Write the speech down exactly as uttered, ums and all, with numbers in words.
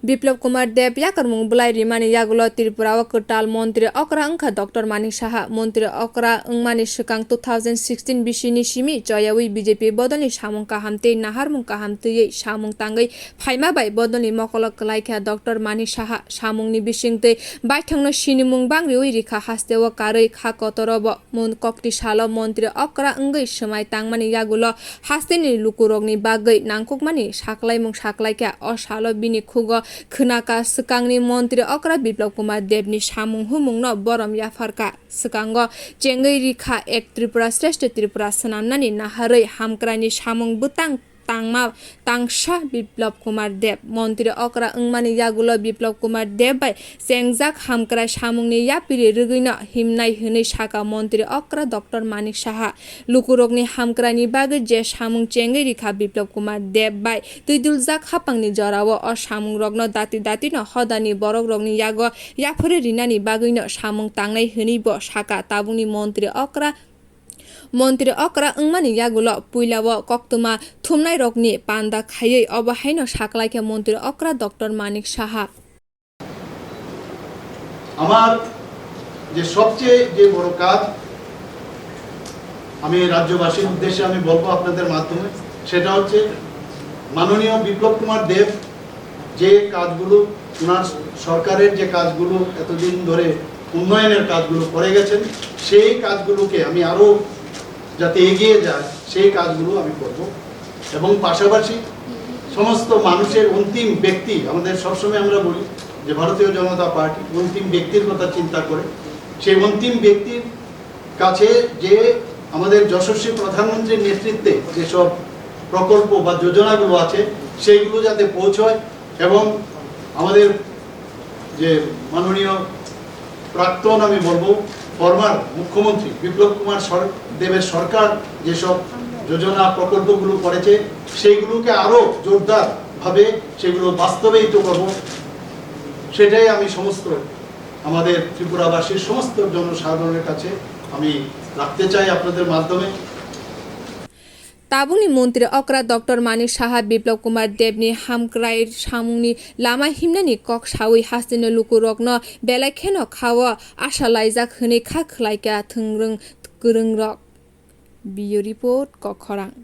Biplab Kumar Deb yakarmung bwlai rimani yagulo Tripura o kwtal montri okra wngkha Doctor Manik Saha. Montri okra wngmani swkang two thousand sixteen bisini simi choyawi B J P bodolni samung kaham tei naharmung kaham twiwi samung tangwi phaima bai bodolni mokolo kwlaikha Doctor Manik Saha. Samungni bisingtwi baithangno sinimung bang riwi rikha hasteo karwi kha kotorobo. Mon-, kokti salo montri okra wngwi swmai tangmani yagulo hasteni lukurokni bagwi nangkukmani saklaimung saklaikha. O salo bini khugo khwnaka swkangni montri okra Biplab Kumar Debni samung humungno borom yapharkha. Swkango chengwi rikha Ek Tripura Shreshtha Tripura swnamnani naharwi hamkraini samung bwtang tangma tangsa Biplab Kumar Deb. Montri okra wngmani yagulo Biplab Kumar Deb bai chengjak hamkrai samungni yapiri rwgwino himnai hwnwi saka montri okra Doctor Manik Saha. Lukurokni hamkraini bagwi je samung chengwi rikha Biplab Kumar Deb bai twiduljak hapangni jorao o samungrokno dati datino hodani borokrokni yago yaphuri rinani bagwino samung tangnai hwnwi bo saka. Tabukni montri okra Montri okra wngmani yagulo puilao koktwma thumnairokni panda khaiwi obo haino saklaikha montri okra Doctor Manik Saha. আমার যে সবচেয়ে যে বড় কাজ আমি রাজ্যবাসীর উদ্দেশ্যে আমি বলবো আপনাদের মাধ্যমে, সেটা হচ্ছে মাননীয় বিপ্লব কুমার দেব যে কাজগুলো, ওনার সরকারের যে কাজগুলো এতদিন ধরে উন্নয়নের কাজগুলো করে গেছেন, সেই কাজগুলোকে আমি আরও যাতে এগিয়ে যায়, সেই কাজগুলো আমি করব। এবং পাশাপাশি সমস্ত মানুষের অন্তিম ব্যক্তি, আমাদের সবসময় আমরা বলি যে ভারতীয় জনতা পার্টি অন্তিম ব্যক্তির কথা চিন্তা করে, সেই অন্তিম ব্যক্তির কাছে যে আমাদের যশস্বী প্রধানমন্ত্রীর নেতৃত্বে যেসব প্রকল্প বা যোজনাগুলো আছে, সেইগুলো যাতে পৌঁছয় এবং আমাদের যে মাননীয় প্রাক্তন, আমি বলবো, ফরমার মুখ্যমন্ত্রী বিপ্লব কুমার সর-, দেবের সরকার যেসব যোজনা প্রকল্পগুলো করেছে, সেইগুলোকে আরও জোরদারভাবে সেগুলো বাস্তবায়িত করব, সেটাই আমি সমস্ত আমাদের ত্রিপুরাবাসীর সমস্ত জনসাধারণের কাছে আমি রাখতে চাই আপনাদের মাধ্যমে। Tabukni montri okra Doctor Manik Saha Biplab Kumar Debni hamkrai samungni lama himnani kok sawi hasteni lukurokno belai kheno khao asha laijak hwnwi kha khwlaikha thwngwrwng kwrwngrok. Bureau Report, Kokkhorang.